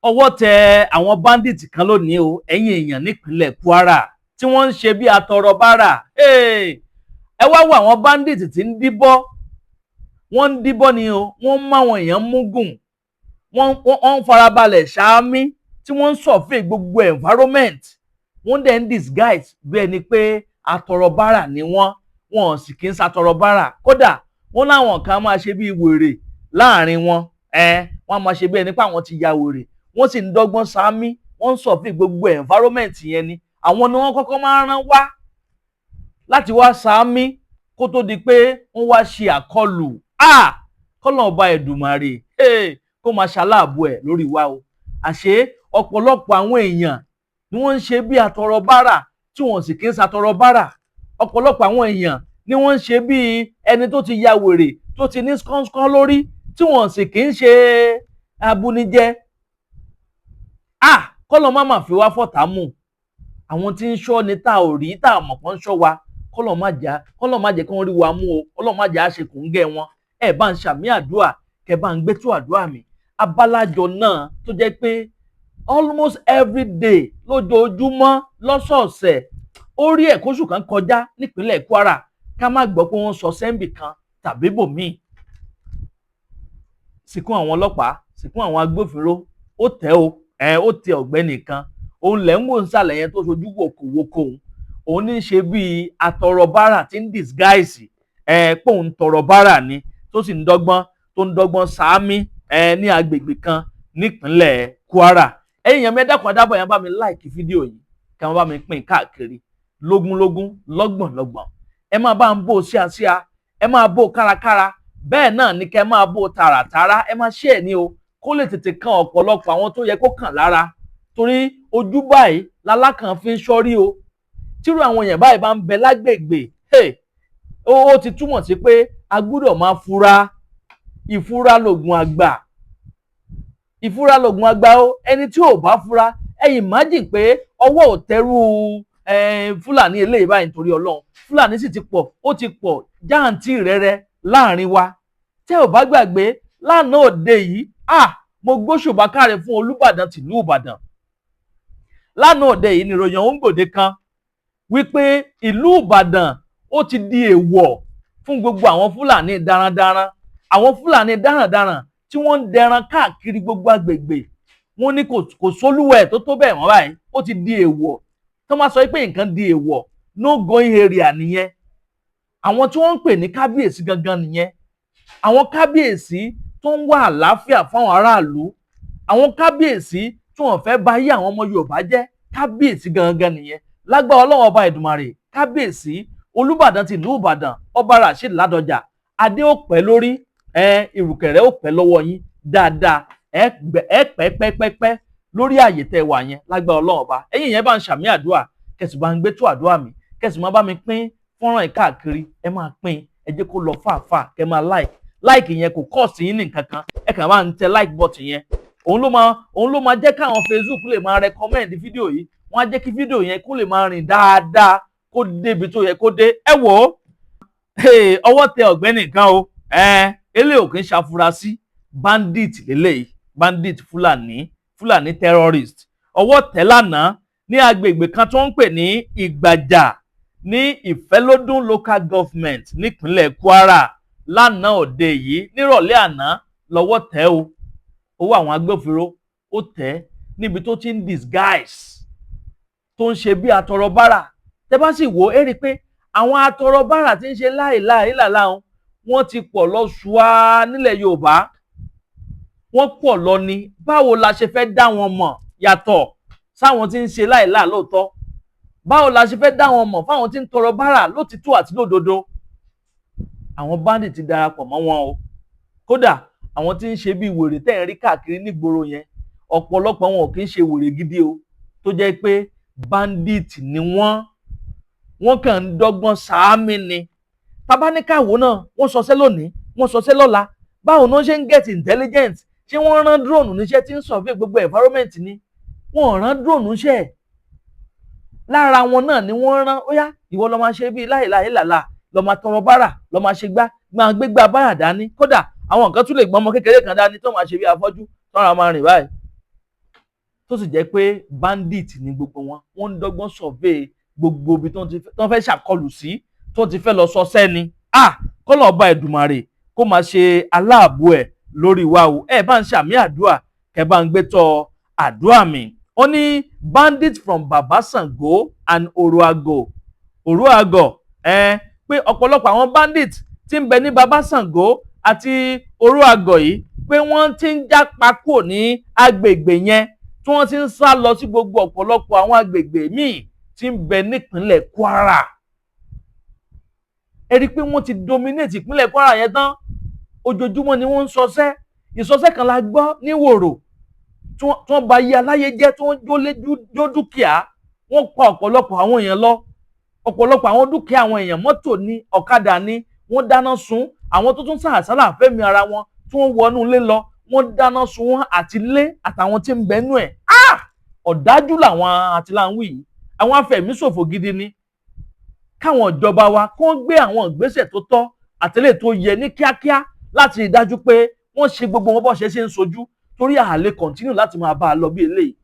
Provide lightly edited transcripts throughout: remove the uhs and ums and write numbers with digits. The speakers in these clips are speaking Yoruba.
Ọwọ́ tẹ àwọn bandit kan lónìí o, ẹ̀yin èèyàn, nípínlẹ̀ Kwara tí wọ́n ń ṣe bí atọrọbárà. Ẹ wá wo àwọn bandit tí ń díbọ́. Wọ́n ń díbọ́ ni o. Wọ́n ń máwọn èèyàn múgùn, wọ́n ń farabalẹ̀ ṣáámí tí wọ́n ń survey gbogbo environment. Wọ́n dẹ̀ ń disguise bí ẹni pé atọrọbárà ni wọ́n. Wọn sì kì í ṣàtọrọbárà. Kódà, wọ́n láwọn kan máa ṣe bí wèrè láàrin wọn. Wọ́n máa ṣe bí ẹni pé àwọn ti ya wèrè, wọ́n sì ń dọ́gbọ́n sáámí. Wọ́n ń survey gbogbo environment yẹn ni. Àwọn ni wọ́n kọ́kọ́ máa ń rán wá láti wá sáámí kó tó di pé wọ́n wá ṣe àkọlù. Kọ́lọ̀ ọba Ẹ̀dùmàrè kó máa ṣaláàbò ẹ̀ lórí wa o. Àṣé ọ̀pọ̀lọpọ̀ àwọn èèyàn ni wọ́n ń ṣe bí atọrọbárà tí wọ́n sì kí ń ṣàtọrọbárà. Ọ̀pọ̀lọpọ̀ àwọn èèyàn ni wọ́n ń ṣe bí ẹni tó ti ya wèrè, tó ti ní skánskán lórí, tí wọ́n sì kí ń ṣe abunijẹ. Kọ́lọ̀ má mà fi wá fọ̀tá mù. Àwọn tí ń ṣọ́ ni tá ò rí, tá a mọ̀ pọ́n ń ṣọ́ wa, kọ́lọ̀ má jà, kọ́lọ̀ má jẹ́ kí wọ́n rí wa mú o. Kọ́lọ̀ má jà á ṣe kòńgẹ́ wọn. Ẹ bá ń ṣàmì àdúrà, kẹ bá ń gbé tó àdúrà mi. Abalajọ náà tó jẹ́ pé almost every day, lójoojúmọ́, lọ́sọ̀ọ̀sẹ̀, ó rí ẹ̀kọ́ṣù kan kọjá nípínlẹ̀ Kwara ká má gbọ́ pé wọ́n sọ sẹ́ńbì kan tàbí bòmíì. Sìnkún àwọn ọlọ́pàá, sìnkún àwọn agbófinró, ó tẹ̀ o. Ẹ ó tẹ ọ̀gbẹ́ni kan. Òun lẹ̀ ń wò nsàlẹ̀ yẹn tó ṣojú wòkòwòkò. Òun ní í ṣe bíi atọrọbárà tí ń disguise ẹ pé òun tọrọ bárà ni, tó sì ń dọ́gbọ́n, tó ń dọ́gbọ́n sáámí ẹ ní agbègbè kan nípínlẹ̀ Kwara. Ẹ̀yin èèyàn mi, ẹ dákun, adábọ̀ yẹn, bá mi like fídíò yìí, kí wọ́n bá mi pín káàkiri lógúnlógún, lọ́gbọ̀nlọ́gbọ̀n. Ẹ máa bá ń bò síasíá, ẹ máa bò kárakára, bẹ́ẹ̀ náà ni kẹ́ máa bò tààràtàrà. Ẹ máa share ní o, kó lè tètè kan ọ̀pọ̀lọpọ̀ àwọn tó yẹ kó kàn lára, torí ojú báyìí lálákàn fi ń ṣọ́rí o. Tírú àwọn èèyàn báyìí bá ń bẹ lágbègbè, ó ti túmọ̀ sí pé a gbúdọ̀ máa fura. Ìfura lògùn àgbà, ìfura lògùn àgbà o. Ẹni tí ò bá fura, ẹ imagine pé ọwọ́ ò tẹ́rù Fúlàní eléyìí báyìí. Nítorí Ọlọ́run, Fúlàní sì ti pọ̀, ó ti pọ̀ jáǹtì rẹ́rẹ́ láàrin wa. Tẹ́ ò bá gbàgbé, lánàá òde yìí, mo gbóṣùbà káre fún Olúbàdàn tìlú Ìbàdàn. Lánàá òde yìí ni ìròyìn ọ̀hún gbòde kan wípé ìlú Ìbàdàn, ó ti di èèwọ̀ fún gbogbo àwọn Fúlàní darandaran, àwọn Fúlàní darandaran tí wọ́n ń dẹran káàkiri gbogbo agbègbè. Wọ́n ní kò sólúwẹ̀ tó tó bẹ́ẹ̀ mọ́ báyìí. Ó ti di èèwọ̀. Tó máa sọ pé nǹkan di èèwọ̀, no going area nìyẹn. Àwọn tí wọ́n ń pè ní kábíyèsí gangan nìyẹn, àwọn kábíyèsí tó ń wá àlàáfíà fáwọn aráàlú, àwọn kábíyèsí tí wọ́n fẹ́ bà ayé àwọn ọmọ Yorùbá jẹ́. Kábíyèsí gangan nìyẹn. Lágbára Ọlọ́run ọba Ìdùmarè, kábíyèsí Olúbàdàn ti ìlú Ìbàdàn, Ọba Rasheed Ládọjà, adé ó pẹ́ lórí ẹ, ìrùkẹ̀rẹ̀ ó pẹ́ lọ́wọ́ yín dáadáa. Ẹ pẹ́ pẹ́ pẹ́ pẹ́ lórí àyè tẹ́ wà yẹn lágbára Ọlọ́run ọba. Ẹ̀yin yẹn, bá ń ṣàmì àdúrà, kẹsì bá ń gbé tó àdúrà mi, kẹsì máa bá mi pín fọ́nrán yìí káàkiri. Ẹ máa pín, ẹ jẹ́ kó lọ fàáfàá. Kẹ máa like. Like yẹn kò cost yín ní nǹkan kan. Ẹ kàn máa ń tẹ like button yẹn. Òun ló máa jẹ́ káwọn Facebook lè máa recommend fídíò yìí. Wọ́n á jẹ́ kí fídíò yẹn kó lè máa rìn dáadáa, kó débi tó yẹ kó dé. Ẹ wò ó, ọwọ́ tẹ ọ̀gbẹ́ni kan o. Eléyìí ò kì í ṣàfurasí, bandit lélẹ́yìí, bandit Fúlàní, Fúlàní terrorist. Ọwọ́ tẹ̀ lánàá ní agbègbè kan tó ń pè ní Ìgbàjà ní Ìfẹ́lódún Local Government nípínlẹ̀ Kwara. Lánàá òde yìí, nírọ̀lẹ́ àná lọ́wọ́ tẹ̀ o. Owó àwọn agbófinró ó tẹ̀ níbi tó ti ń disguise, tó ń ṣe bí atọrọbárà. Tẹ́ bá sì wò ó, ẹ rí i pé àwọn atọrọbárà tí ń ṣe láìláì làlá wọn ti pọ̀ lọ ṣùá nílẹ̀ Yorùbá. Wọ́n pọ̀ lọ ni. Báwo la ṣe fẹ́ dá wọn mọ̀ yàtọ̀ sáwọn tí ń ṣe láìláà lóòótọ́? Báwo la ṣe fẹ́ dá wọn mọ̀ fáwọn tí ń tọrọ bárà lótìtọ́ àti lódodo? Àwọn bandit ti darapọ̀ mọ́ wọn o. Kódà, àwọn tí ń ṣe bí wèrè tẹ́ ń rí káàkiri nígboro yẹn, ọ̀pọ̀lọpọ̀ wọn ò kí ń ṣe wèrè gidi o, tó jẹ́ pé bandit ni wọ́n. Wọ́n kàn ń dọ́gbọ́n sàámì ni. Tabaníkàwò náà, wọ́n sọsẹ́ lónìí, wọ́n sọsẹ́ lọ́la. Báwo ni wọ́n ṣe ń get intelligent? Ṣé wọ́n rán drone níṣẹ́ tí ń survey gbogbo environment ni? Wọ́n rán drone níṣẹ́. Lára wọn náà ni wọ́n rán. Ó yá, ìwọ lọ máa ṣe bíi láìláì làlà, lọ máa tọrọ bárà, lọ máa ṣe gbá, máa gbégbá bárà dání. Kódà, àwọn nǹkan tún lè gbọ́n ọmọ kékeré kan dání tó máa ṣe bí afọ́jú, tọ́ra máa rìn báyìí. Tó sì jẹ́ pé bandit ní gbogbo wọn. Wọ́n ń dọ́gbọ́n survey gbogbo ibi tó ń fẹ́ ṣàkọlù sí, tó ti fẹ́ lọ sọsẹ́ ni. Ah, kọ́lọ̀ ọba Ẹ̀dùmàrè kó máa ṣe aláàbò ẹ̀ lórí wa o. Ẹ bá ń ṣàmì àdúrà, kẹ bá ń gbé tọ́ àdúrà mi. Ó ní bandit from Baba Sango and Oruago, Oruago, ẹ pé ọ̀pọ̀lọpọ̀ àwọn bandit tí ń bẹ ní Baba Sango àti Oruago yìí, pé wọ́n ti ń jápa kúrò ní agbègbè yẹn, tí wọ́n ti ń sá lọ sí gbogbo ọ̀pọ̀lọpọ̀ àwọn agbègbè míì tí ń bẹ nípínlẹ̀ Kwara. Ẹ rí i pé wọ́n ti dominate ìpínlẹ̀ Kwara yẹn tán. Ojoojúmọ́ ni wọ́n ń sọsẹ́. Ìsọsẹ́ kan la gbọ́ ní Wòrò tí wọ́n bà yí aláyé jẹ́, tí wọ́n jólé, jó dúkìá, wọ́n pa ọ̀pọ̀lọpọ̀ àwọn èèyàn lọ, ọ̀pọ̀lọpọ̀ àwọn dúkìá àwọn èèyàn, mọ́tò ní, ọ̀kadà ní, wọ́n dáná sun. Àwọn tó tún sàásálà fẹ́mi ara wọn tí wọ́n wọnú ilé lọ, wọ́n dáná sun wọn àti ilé àtàwọn tí ń bẹnú ẹ̀. Ọ̀dájú làwọn àtìláńwì yìí, àwọn afẹ̀míṣòfò gidi ni. Káwọn ìjọba wa kó gbé àwọn ìgbésẹ̀ tó tọ́ àtẹlẹ́ tó yẹ ní kíákíá láti rí i dájú pé wọ́n ṣe gbogbo wọn bó ṣe ṣe ń sojú, torí a lè continue láti máa bá a lọ bí eléyìí.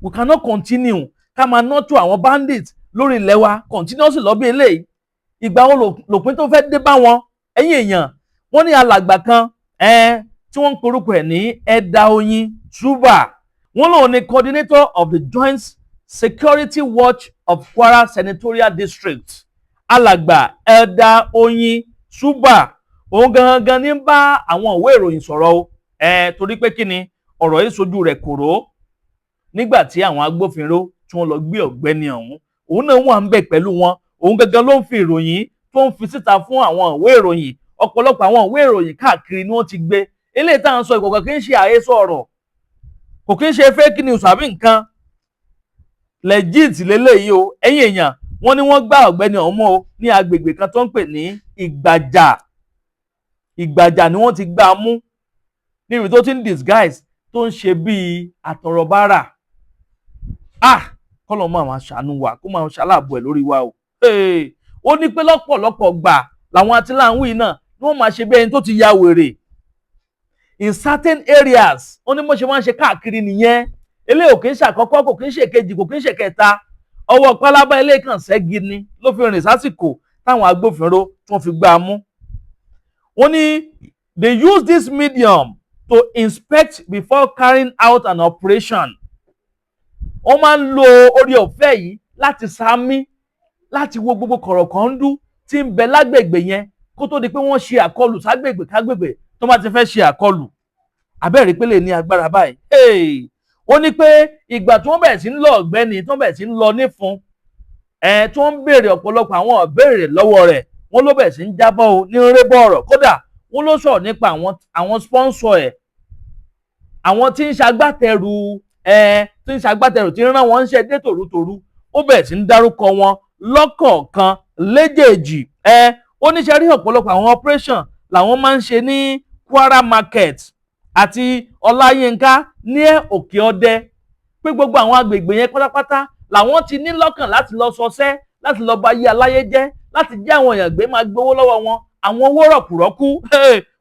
We cannot continue ká máa nurture àwọn bandits lórí ilẹ̀ wa continuously lọ bí eléyìí. Ìgbà wo lòpin tó fẹ́ dé bá wọn, ẹ̀yin èèyàn? Wọ́n ní alàgbà kan tí wọ́n ń porúkọ ẹ̀ ní Ẹ̀dà Oyin Tuba. Wọ́n lòun ní coordinator of the Joint Security Watch of Kwara Senatorial District. Alàgbà Ẹ̀dà Oyin Tuba, òun gangan ní bá àwọn ìwé ìròyìn sọ̀rọ̀ o, torí pé kí ni, ọ̀rọ̀ yìí sojú rẹ̀ kòró nígbà tí àwọn agbófinró tí wọ́n lọ gbé ọ̀gbẹ́ni ọ̀hún. Òun náà wà ń bẹ̀ pẹ̀lú wọn. Òun gangan ló ń fi ìròyìn tó ń fi síta fún àwọn ìwé ìròyìn. Ọ̀pọ̀lọpọ̀ àwọn ìwé ìròyìn káàkiri ni wọ́n ti gbé eléyìí tá à ń sọ. Ìkọ̀kọ̀ kì í ṣe àhesọ ọ̀rọ̀, kò kí ń ṣe fake news àbí nǹkan, legit lélẹ́yìí o, ẹ̀yin èèyàn. Wọ́n ní wọ́n gbá ọ̀gbẹ́ni ọ̀hún mọ́ o ní agbègbè kan tó ń pè ní Ìgbàjà. Ìgbàjà ni wọ́n ti gbá a mú níbi tó ti ń disguise, tó ń ṣe bíi àtọ̀rọ̀bárà. Ah, kọ́lọ̀ máa máa ṣàánú wa, kó máa ṣaláàbò ẹ̀ lórí wa o. Ó ní pé lọ́pọ̀lọpọ̀ gbà làwọn atiláwí náà ni wọ́n máa ṣe bí ẹni tó ti ya wèrè in certain areas. Ó ní bó ṣe máa ń ṣe káàkiri nìyẹn. Eléyìí ò kì í ṣe àkọ́kọ́, kò kì í ṣe kejì, kò kì í ṣe kẹta. Ọwọ́ pálábá ilé kan ṣẹ́gi ni ló fi rìn sásìkò táwọn agbófinró tí wọ́n fi gbá a mú. Wọ́n ní they use this medium to inspect before carrying out an operation. Wọ́n máa ń lo orí ọ̀fẹ́ yìí láti sáámi, láti wo gbogbo kọ̀rọ̀kọ̀ńdú tí ń bẹ lágbègbè yẹn kó tó di pé wọ́n ṣe àkọlù ságbègbè kágbègbè tó bá ti fẹ́ ṣe àkọlù. Abẹ́rẹ́ pé lè ní agbára báyìí. Ó ní pé ìgbà tí wọ́n bẹ̀rẹ̀ sí ń lọ ọ̀gbẹ́ni, tí wọ́n bẹ̀rẹ̀ sí ń lọ nífun ẹ̀, tí wọ́n ń béèrè ọ̀pọ̀lọpọ̀ àwọn ìbéèrè lọ́wọ́ rẹ̀, wọ́n ló bẹ̀rẹ̀ sí ń jábọ́ o ní rébọ̀ ọ̀rọ̀. Kódà wọ́n ló sọ̀rọ̀ nípa àwọn sponsor ẹ̀, àwọn tí ń ṣagbátẹrù ẹ̀, tí ń ṣagbátẹrù, tí ń rán wọn ń ṣe dé tòrútòrú. Ó bẹ̀rẹ̀ sí ń dárúkọ wọn lọ́kọ̀ọ̀kan léjèèjì. Ẹ̀ ó ní ṣe rí ọ̀pọ̀lọpọ̀ àwọn operation làwọn máa ń ṣe ní Kwara Market àti Ọláyínká ní Òkè Ọdẹ, pé gbogbo àwọn agbègbè yẹn pátápátá làwọn ti ní lọ́kàn láti lọ sọsẹ́, láti lọ bá yí aláyé jẹ́, láti jẹ́ àwọn èèyàn gbé, máa gbowó lọ́wọ́ wọn, àwọn owó rọ̀kùrọ́kú.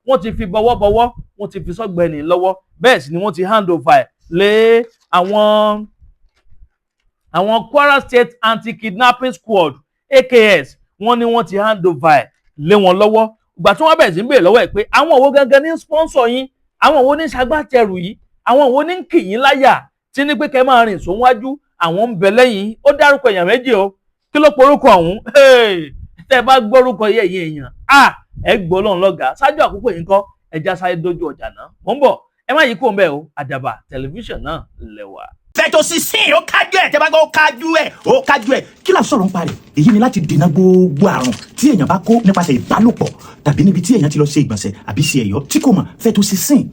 Wọ́n ti fi bọwọ́bọwọ́, wọ́n ti fi sọ́gbẹ́ni lọ́wọ́. Bẹ́ẹ̀ sì ni wọ́n ti hand over ẹ̀ lé àwọn Kwara State Anti-Kidnapping Squad, AKS. Wọ́n ní wọ́n ti hand over ẹ̀ lé wọn lọ́wọ́. Ìgbà tí wọ́n bẹ̀rẹ̀ sí ń béèrè lọ́wọ́ ẹ̀ pé àwọn òwò gangan ní sponsor yín, àwọn òwò ní ṣagbátẹrù yìí, àwọn òwò ní kì yín láyà tí ní pé kẹ́ máa rìn sówájú, àwọn ń bẹ lẹ́yìn, ó dárúkọ èèyàn méjì o. Kí ló porúkọ ọ̀hún? Tẹ́ ẹ bá gbórúkọ yẹ ẹ̀yin èèyàn, à ẹ gbọ́ lọ́n lọ́gàá. Ṣáájú àkókò yìí ńkọ́, ẹja sáré dójú ọjà náà. Mò ń bọ̀, ẹ má yí kó ń bẹ̀ o. Àdàbà Tẹlifíṣàn náà lẹ́wà. Fẹtosísìn ó kájú ẹ, tẹ bá gbọ́, ó kájú ẹ, ó kájú ẹ. Kí la sọ̀rọ̀ ń parẹ́ èyí ni láti dènà gbogbo àrùn tí èèyàn bá kó nípasẹ̀ ìbálòpọ̀ tàbí níbi tí èèyàn ti lọ ṣe ìgbọ̀nsẹ̀ àbí ṣe ẹ̀yọ́ tí kò mọ̀. Fẹtosísìn,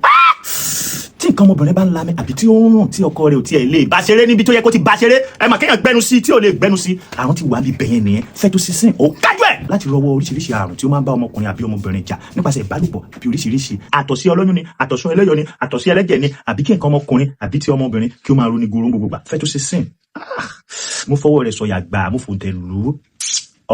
tí nǹkan ọmọbìnrin bá ń lami àbí tí ó ń rùn, tí ọkọ rẹ̀ ò tiẹ̀ lè bá ṣeré níbi tó yẹ kó ti bá ṣeré, ẹ mà kéèyàn gbẹnu sí, tí ò lè gbẹnu sí, àrùn ti wà níbi bẹ̀yẹn nìyẹn. Fẹtosísìn ó kájú ẹ láti rọwọ́ oríṣiríṣi àrùn tí ó máa ń bá ọmọkùnrin àbí ọmọbìnrin jà nípasẹ̀ ìbálòpọ̀ àbí oríṣiríṣi àtọ̀sí ọlọ́yún ni, àtọ̀sí ẹlẹ́yọ̀ ni, àtọ̀sí ẹlẹ́jẹ̀ ni, àbí kí nǹkan ọmọkùnrin àbí tí ọmọbìnrin kí ó máa ronú goro gbogbo gbà. Fẹtosísìn, mo fọwọ́ rẹ̀ sọ̀yà gbà, mo fòǹtẹ̀ lù ú.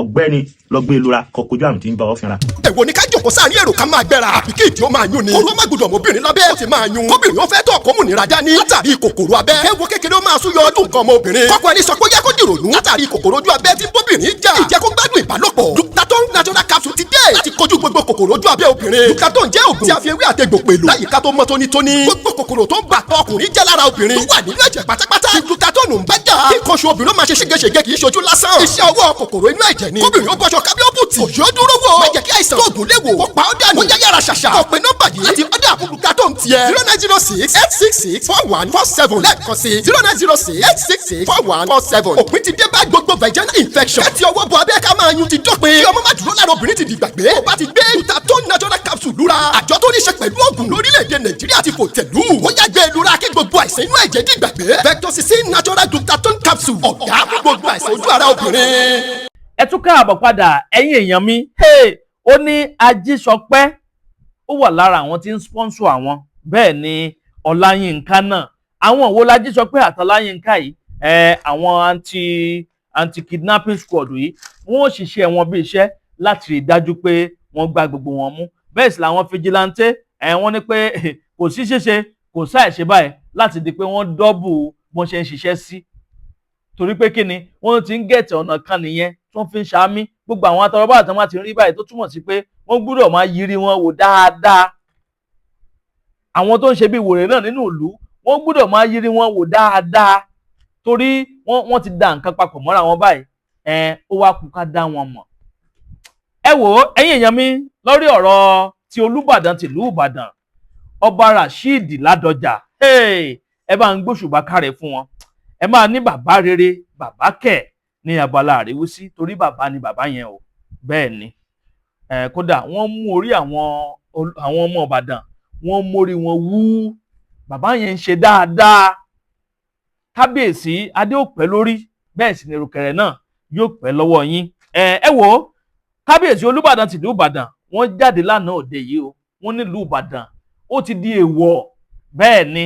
Ọ̀gbẹ́ni, lọ gbé lura kó kojú àrùn tí ń bá ọ fínra. Èwo ni ká jòkó sáàrin èrò, ká máa gbẹ́ra, àbí kí ìdí ó máa yún ni? Kó ló má gbọdọ̀ mọ́bìnrin lábẹ́ ó ti máa yún. Kóbìnrin ó fẹ́ tọ̀, kó múnira dání látàrí kòkòrò abẹ́. Kéwo kékeré ó máa súyọ ọdún nǹkan ọmọbìnrin. Kọ́kọ́ ẹni sọ pé ó yẹ kó dìrònú látàrí kòkòrò ojú abẹ́ tí bóbìnrin jà. Ìjẹ́ kó gbádùn ìbálòpọ̀. Dutaton natural capsule ti dé láti kojú gbogbo kòkòrò ojú abẹ́ obìnrin. Dutaton jẹ́ ògùn tí a fi ewé àtegbò pèlò láyìíká tó mọ́ tónítóní. Gbogbo kòkòrò tó ń bà tọ́ ọkùnrin jẹ́ lára obìnrin tó wà nínú ẹ̀jẹ̀ pátápátá tí Dutaton ń bá jà. Kí nǹkan oṣù obìnrin ó máa ṣe ségesège kì í ṣojú lásán. Iṣẹ́ ọwọ́ kòkòrò inú ẹ̀jẹ̀ ni. Kóbìnrin ó bọ́ṣọ kábíọ́bùtì kò yóò dúró wò. Má jẹ́ kí àìsàn tó gùn léwò kó pa ọ́ dànù. Ó yá, yára ṣàṣà kó pe nọ́mbà yìí láti order fún Dutaton tiẹ̀: 09068664147. Lẹ́ẹ̀kan sí: 09068664147. Òpin ti dé bá gbogbo vaginal infection. Káti ọwọ́ bọ abẹ́ ká máa yun ti dópin. Kí ọmọ má dúró lára obìnrin ti dìgbàgbé. Ó bá ti gbé Dutaton natural capsule lura, àjọ tó ní ṣe pẹ̀lú ògùn lórílẹ̀‐èdè Nàìjíríà ti fò tẹ̀lú. Ó yá, gbé lura kí gbogbo àìsàn inú ẹ̀jẹ̀ dìgbàgbé. Vectocicin natural Dutaton capsule, ọ̀gá fún gbogbo àìsàn ojú ara obìnrin. Ẹ tún káàbọ̀ padà, ẹ̀yin èèyàn mi. Hey, ó ní Ajísọpẹ́ ó wà lára àwọn tí ń sponsor àwọn. Bẹ́ẹ̀ ni Ọláyínká náà. Àwọn wo l'Ajísọpẹ́ àtọláyínká yìí? Ẹ àwọn anti kidnapping squad yìí, wọ́n ó ṣiṣẹ́ wọn bí iṣẹ́ láti rí i dájú pé wọ́n gba gbogbo wọn mú. Bẹ́ẹ̀ sì làwọn vigilante ẹ, wọ́n ní pé kò sí ṣíṣe, kò sáì ṣe báyìí láti di pé wọ́n double bọ́n ṣe ń ṣiṣẹ́ sí, torí pé kí ni wọ́n ti ń gẹ̀tẹ̀ ọ̀nà kan nìyẹn tí wọ́n fi ń ṣàmì gbogbo àwọn atọrọbá àti wọn ti rí báyìí, tó túmọ̀ sí pé wọ́n gbúdọ̀ máa yiri wọn wò dáadáa. Àwọn tó ń ṣe bí wòrè náà nínú ìlú, wọ́n gbúdọ̀ máa yiri wọn wò dáadáa, torí wọ́n ti da nǹkan papọ̀ mọ́ra wọn báyìí. Ẹ ó wá kú ká dá wọn mọ̀. Ẹ wò ó, ẹ̀yin èèyàn mi, lórí ọ̀rọ̀ ti Olúbàdàn tìlú Ìbàdàn, Ọba Rasheed Ládọjà, ẹ bá ń gbóṣùbà kárẹ̀ fún wọn. Ẹ máa ní bàbá rere, bàbá kẹ̀ ní abala àríwísí, torí bàbá ni bàbá yẹn o. Bẹ́ẹ̀ ni ẹ, kódà wọ́n mú orí àwọn ọmọ Ìbàdàn, wọ́n mórí wọn wú. Bàbá yẹn ń ṣe dáadáa. Kábíyèsí, adé ò pẹ́ lórí, bẹ́ẹ̀ sì ni ìrùkẹ̀rẹ̀ náà yóò pẹ́ lọ́wọ́ yín. Ẹ wò ó, kábíyèsí Olúbàdàn tìlú Ìbàdàn, wọ́n jáde lánàá òde yìí o. Wọ́n nílùú Ìbàdàn ó ti di èèwọ̀. Bẹ́ẹ̀ ni,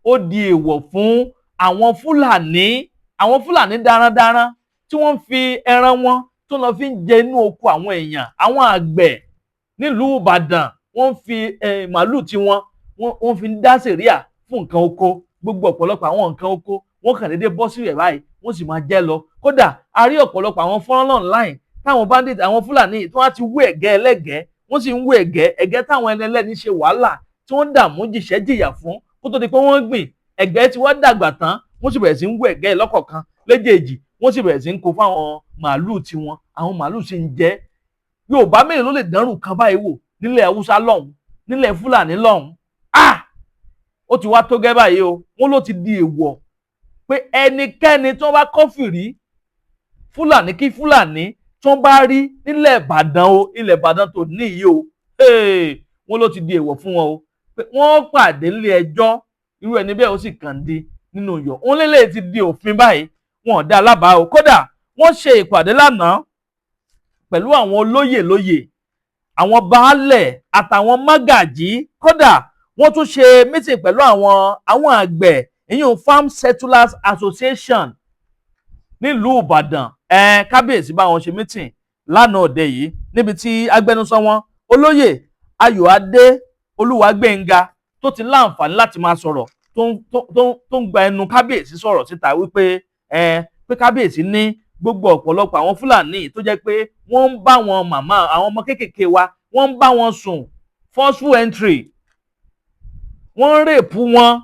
ó di èèwọ̀ fún àwọn Fúlàní, àwọn Fúlàní darandaran tí wọ́n ń fi ẹran wọn tó lọ fi ń jẹ inú oko àwọn èèyàn, àwọn àgbẹ̀ nílùú Ìbàdàn. Wọ́n ń fi màálù tiwọn, wọ́n fi ń dá sẹ̀ríà fún nǹkan oko. Gbogbo ọ̀pọ̀lọpọ̀ àwọn nǹkan oko, wọ́n kàn déédéé bọ́ sílẹ̀ báyìí, wọ́n sì máa jẹ́ lọ. Kódà a rí ọ̀pọ̀lọpọ̀ àwọn fọ́nrán online táwọn bandit, àwọn Fúlàní tí wọ́n ti wú ẹ̀gẹ́ ẹlẹ́gẹ̀ẹ́, wọ́n sì ń wú ẹ̀gẹ́ ẹ̀gẹ́ táwọn ẹni ẹlẹ́ni ṣe wàhálà tí wọ́n dààmú jìṣẹ́ jìyà fún kó tó di pé wọ́n gbìn. Ẹ̀gẹ́ tí wọ́n dàgbà tán, wọ́n sì bẹ̀rẹ̀ sí ń wú ẹ̀gẹ́ lọ́kọ̀ọ̀kan léjèèjì, wọ́n sì bẹ̀rẹ̀ sí ń kó fáwọn màálùú tiwọn. Àwọn màálùú sì ń jẹ. Yorùbá mélòó ló lè dánrù kan báyìí wò nílẹ̀ Haúsá lọ́hùn, nílẹ̀ Fúlàní lọ́hùn? Ah, ó ti wá tó gẹ́ báyìí o. Wọ́n ló ti di èèwọ̀ pé ẹnikẹ́ni tí wọ́n bá kófìrí Fúlàní kí Fúlàní tí wọ́n bá rí nílẹ̀ Ìbàdàn o, ilẹ̀ Ìbàdàn tó ní yìí o, wọ́n ló ti di èèwọ̀ fún wọn o, pé wọ́n pàdé nílé ẹjọ́, irú ẹni bẹ́ẹ̀ ó sì kàn di nínú yọ̀. Wọ́n lélẹ̀ ti di òfin báyìí, wọn ò dá lábàá o. Kódà wọ́n ṣe ìpàdé lánàá pẹ̀lú àwọn olóyè lóyè, àwọn baálẹ̀ àtàwọn mágàjí. Kódà wọ́n tún ṣe meeting pẹ̀lú àwọn àgbẹ̀, ìyún Farm Settlers Association nílùú Ìbàdàn. Ẹ kábíyèsí bá wọn ṣe meeting lánàá òde yìí, níbi tí agbẹnusọ wọn, Olóyè Ayọ̀adé Olúwàgbénga, tó ti láǹfààní láti máa sọ̀rọ̀, tó ń gba ẹnu kábíyèsí sọ̀rọ̀ síta wípé ẹ pé kábíyèsí ní gbogbo ọ̀pọ̀lọpọ̀ àwọn Fúlàní tó jẹ́ pé wọ́n ń bá wọn màmá, àwọn ọmọ kéékèèké wa, wọ́n ń bá wọn sùn, forceful entry, wọ́n ń rape wọn.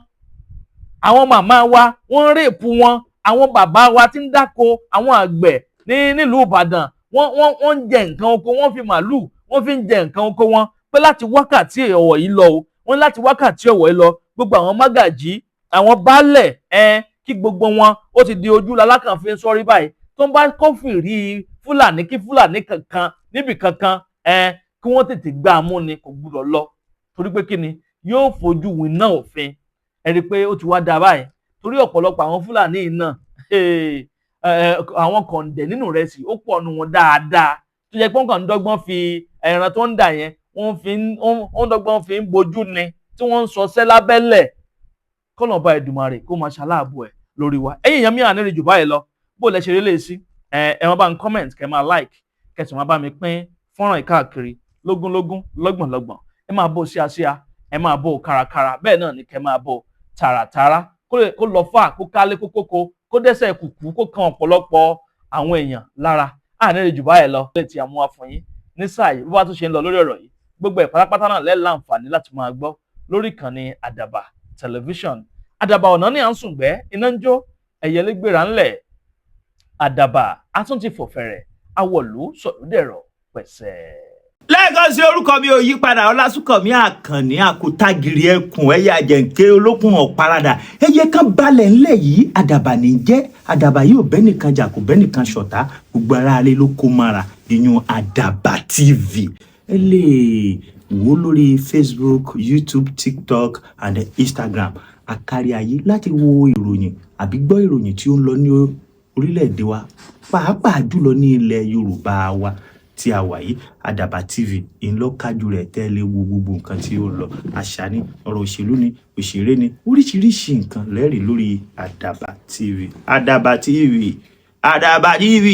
Àwọn màmá wa, wọ́n ń rape wọn. Àwọn bàbá wa tí ń dáko, àwọn àgbẹ̀ ní nílùú Ìbàdàn, wọ́n ń jẹ nǹkan oko, wọ́n fi màálù, wọ́n fi ń jẹ nǹkan oko wọn. Pé láti wákàtí ọ̀wọ̀ yìí lọ o, wọ́n ní láti wákàtí ọ̀wọ̀ yìí lọ, gbogbo àwọn mágàjí, àwọn baálẹ̀, ẹ kí gbogbo wọn, ó ti di ojú lalákànfin sọ́rí báyìí. Tó ń bá kófìrí Fúlàní kí Fúlàní kankan níbì kankan, ẹ kí wọ́n tètè gbá a mú ni, kò gbúdọ̀ lọ, torí pé kí ni yóò fojú winá òfin. Ẹ rí i pé ó ti wá dáa báyìí, torí ọ̀pọ̀lọpọ̀ àwọn Fúlàní yìí náà, àwọn kọ̀ǹdẹ̀ nínú rẹ̀ sì ó pọ̀ nù wọn dáadáa, tó jẹ́ pé wọ́n kàn ń dọ́gbọ́n fi ẹran tó ń dà yẹn, wọ́n fi ń wọ́n dọ́gbọ́n fi ń bojú ni tí wọ́n ń sọsẹ́ lábẹ́lẹ̀. Kọ́nà ọba Èdùmàrè kó máa ṣaláàbò ẹ̀ lórí wa. Ẹ̀yin èèyàn mi, àníri jù báyìí lọ. Bó lẹ ṣe rí lè sí ẹ, ẹ máa bá ń comment, kẹ́ máa like. Kẹsì máa bá mi pín fọ́nrán yìí káàkiri lógúnlógún, lọ́gbọ̀nlọ́gbọ̀n. Ẹ máa bó ṣíaṣíá, ẹ máa bó kárakára, bẹ́ẹ̀ náà ni kẹ máa bó tààràtààrà, kó lọ fà, kó kálé, kó kókó, kó dẹ́sẹ̀ kùkú, kó kan ọ̀pọ̀lọpọ̀ àwọn èèyàn lára. Àní rẹ̀ jù báyìí lọ lè ti àmúwá fún yín ní sáà yìí. Bó bá tún ṣe ń lọ lórí ọ̀rọ̀ yìí, gbogbo ẹ̀ pátápátá náà lẹ́ láǹfààní láti máa gbọ́ lórí ìkànnì Àdàbà Tẹlifíṣọ̀n. Àdàbà ọ̀nà ní à ń sùngbẹ́, iná ń jó, ẹ̀yẹlé gbéra ńlẹ̀. Àdàbà á tún ti fò fẹ̀rẹ̀, awọ̀lú sọ̀lúdẹ̀rọ̀ pẹ̀sẹ̀. Lẹ́ẹ̀kan sí, orúkọ mi ò yí padà, Ọlásùnkànmí Àkànní, àkótágìrì ẹkùn, ẹyẹ àjẹǹkẹ́, olókùn ọ̀paradà, ẹyẹ kan balẹ̀ ńlẹ̀ yìí, àdàbà ní jẹ́. Àdàbà yìí ò bẹ́nìkan jà, kò bẹ́nìkan ṣọ̀tá, gbogbo ara rẹ̀ ló kó mara. Ìyún Àdàbà TV, ẹ lè wò lórí Facebook, YouTube, TikTok and Instagram, àkárí ayé, láti wo ìròyìn àbí gbọ́ ìròyìn tí ó ń lọ ní orílẹ̀-èdè wa, pàápàá jùlọ ní ilẹ̀ Yorùbá wa tí a wà yìí. Àdàbà TV ńlọ́kájú rẹ̀ tẹ́lẹ̀ wo gbogbo nǹkan tí ó lọ, àṣà ni, ọ̀rọ̀ òṣèlú ni, òṣèré ni, oríṣiríṣi nǹkan lẹ́rìí lórí Àdàbà TV. Àdàbà TV, Àdàbà TV,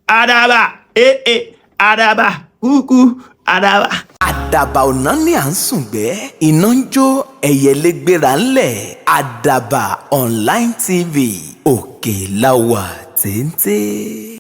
Àdàbà ee, Àdàbà kúkú, Àdàbà. Àdàbà ọ̀nà ní à ń sùngbẹ́, iná ń jó, ẹyẹlé gbéra ńlẹ̀. Àdàbà Online TV, òkè la wà téńté.